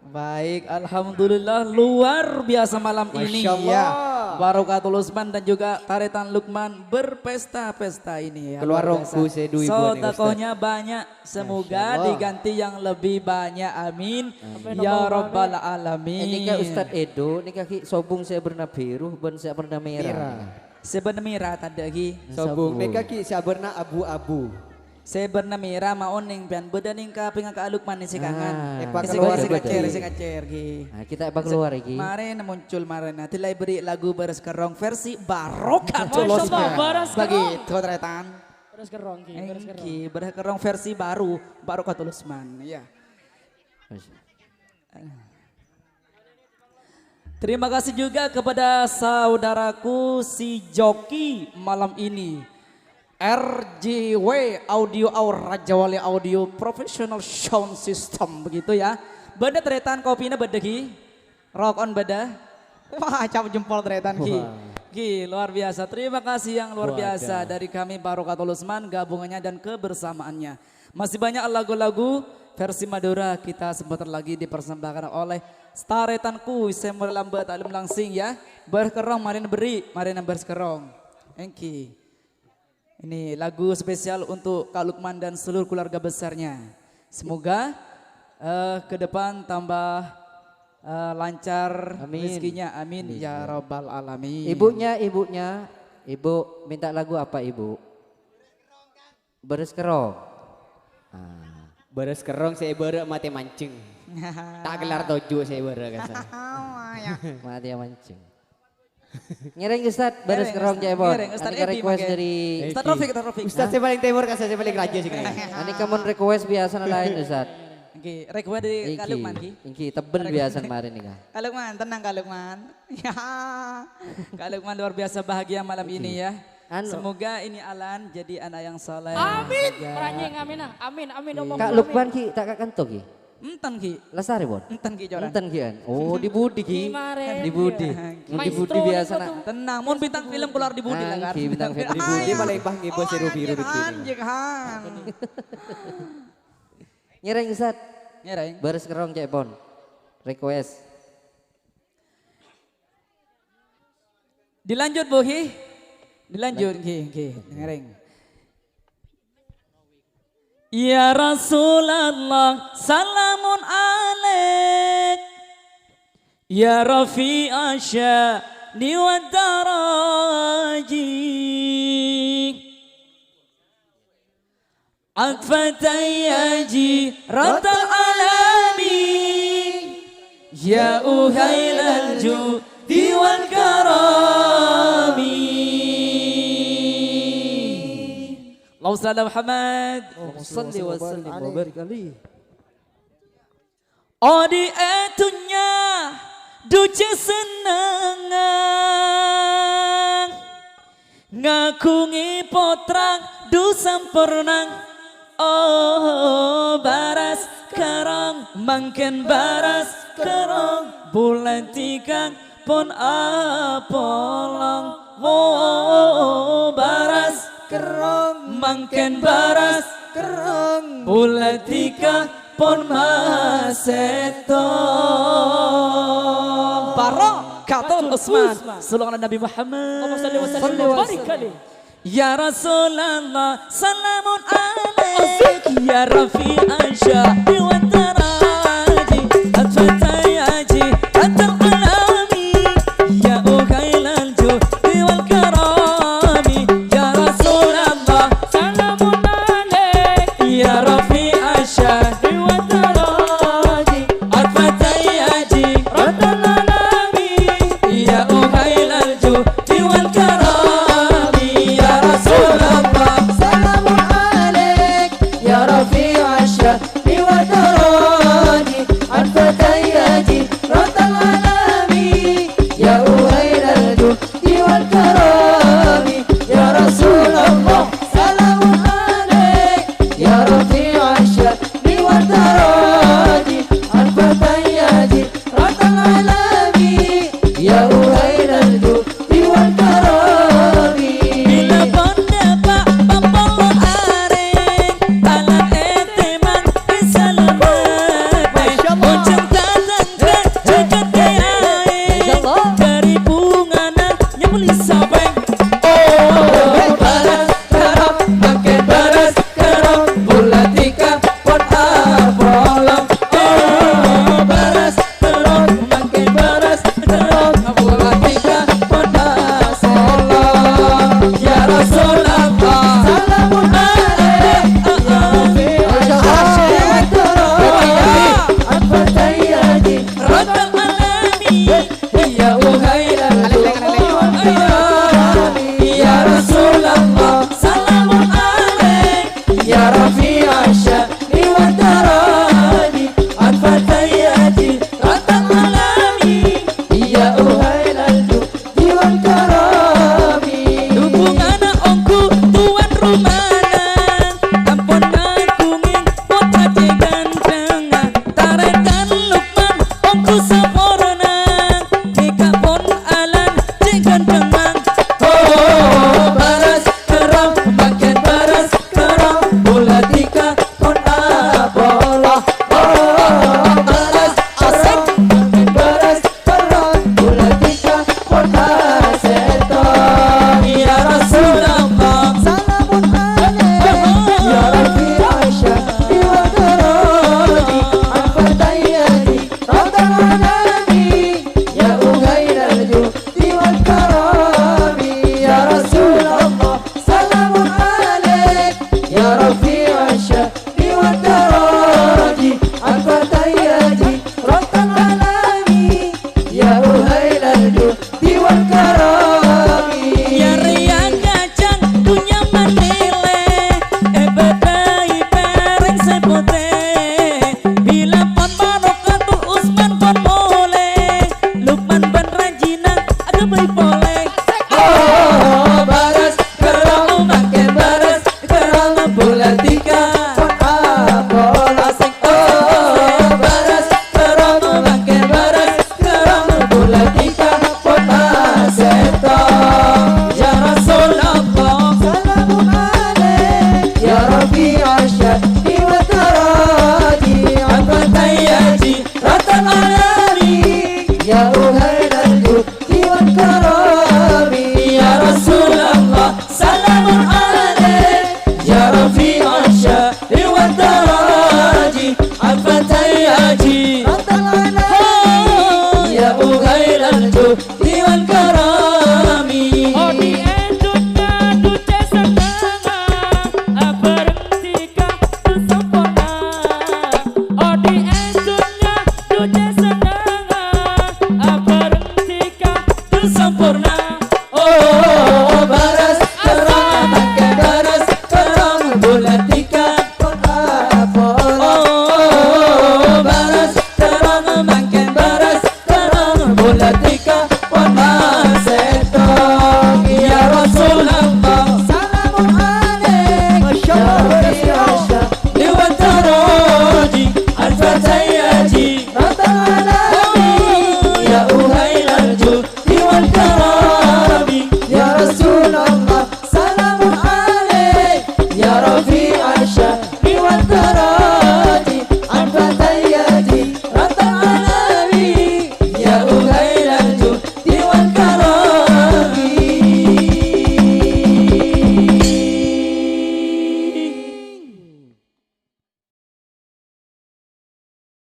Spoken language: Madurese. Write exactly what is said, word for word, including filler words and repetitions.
Baik, alhamdulillah, luar biasa malam ini, Masya ya. Allah. Barokatul Usman dan juga Taretan Lukman berpesta-pesta ini, ya, Keluar luar biasa. Rongku sè dhu ibu ini, Ustaz. Sodakohnya banyak, semoga Masya Allah. Diganti yang lebih banyak. Amin. Amin. Ya Allahumma Rabbal amin. Alamin. Ini kan Ustaz Edo, ini kaki sobung sè berna biru, ban sè berna merah. Merah. Sè berna merah tadâ' ghi. Sobung. Sobung. Nèka ghi sè berna abu-abu. Sè berna mèra maon nèng bân bâdâ nèng kapèngnga Ka' Lukman sè kangen. Ah, Sè èpakaluar sè bâdâ. Kacèr, sè kacèr, ghi. Nah, kita èpakaluar, iki. Marèna muncul marèna. Dâlâi beri lagu Bârâs Kerrong versi Barokatul Masya Allah, Usman. Bârâs Kerrong. Begitu, Taretan. Bârâs Kerrong, ghi, Bârâs Kerrong. Èngghi, Bârâs Kerrong versi baru, Barokatul Usman, ya. Terima kasih juga kepada saudaraku si joki malam ini. R J W Audio Aur, Raja Wali Audio Professional Sound System, begitu ya. Bâdâ Taretan kopina bâdâ ghi? Rock on bâdâ? Wah, cap jempol Taretan ghi. Wah. Ghi, luar biasa. Terima kasih yang luar Wah, biasa ada. Dari kami Barokatul Usman, gabungannya dan kebersamaannya. Masih banyak lagu-lagu versi Madura kita sebentar lagi dipersembahkan oleh Taretanku sè mula lamba' ta' lem langsing ya. Bârâs Kerrong marèna beri, marèna Bârâs Kerrong. Èngghi. Ini lagu spesial untuk Ka' Lukman dan seluruh keluarga besarnya. Semoga eh, ke depan tambah eh, lancar Amin. Rezekinya. Amin, Amin, ya ya. Rabbal alamin. Ibunya, ibunya, ibu minta lagu apa, Ibu? Bârâs Kerrong. Ah. Bârâs Kerrong sè bârâ' matè mancèng. Ta' kellar toju' sè bârâ' kasa. Wah, ya. Matè mancèng. Ngèrèng, Ustaz, Bârâs Ngèrèng, Kerrong Ustaz. Cèpon. Ngèrèng, Ustaz Anèka Edi request mangkèn. Dari Ustaz Taufik, Ustaz Taufik. Ustaz sè palèng tèmor kasa sè palèng rajâ sè kènè'. Anèka mon request biasana laèn, Ustaz. Èngghi, request dari Ka' Èngghi, Lukman, ghi. Èngghi, tebbel biasana marèn nèka. Ka' Lukman, tenang, Ka' Lukman. Ya. Ka' Lukman luar biasa bahagia malam Èngghi. Ini ya. Anu. Semoga ini Alan jadi anak yang saleh. Amin. Ya. Maranyèng, amin, ah. Amin, amin, Allahumma Ka' amin. Lukman, ghi, ta' ka kanto, ghi? Enten, ghi. Lasarè, pon? Enten, ghi, coran. Enten, ghi, an. Oh, di budi, ghi. Ghi, marèn. Di budi. Ghi, an. Di budi Maestro biasana. Niku tuh. Tenang, mon bintang film keluar di budi lah, Èngghi, kan? Bintang film di budi. Di Palembang, ngghi, Bos, Ero Biru, Riki. Anjing, han. Ngèrèng, Ustaz. Ngèrèng. Bârâs Kerrong cèpon. Request. Dilanjut, Bu, ghi? Dilanjut, ghi, ghi. Ngèrèng. Ya Rasulullah, salamun alaik. Ya Rafi'a sya'ni wa daraji. Atfatan ya jiratal alami, ya uhailal judi wal karami. Allahumma shalli ala Muhammad. Allahumma shalli wa sallim wa barik alaihi. Odi' è dhunnya duce sennengnga, ngagungi pottrang du sampornang. Oh, bârâs kerrong, mangkèn bârâs kerrong, bulâ dhika pon apolong. Oh, bârâs kerrong, mangkèn bârâs kerrong, bulâ dhika pon masèttong. Barokatul Usman. Sallu ala Nabi Muhammad. Allahumma shalli wa sallim wa barik alaih. Ya Rasulullah, salamun alaik. Ya Rafi'a sya'ni wa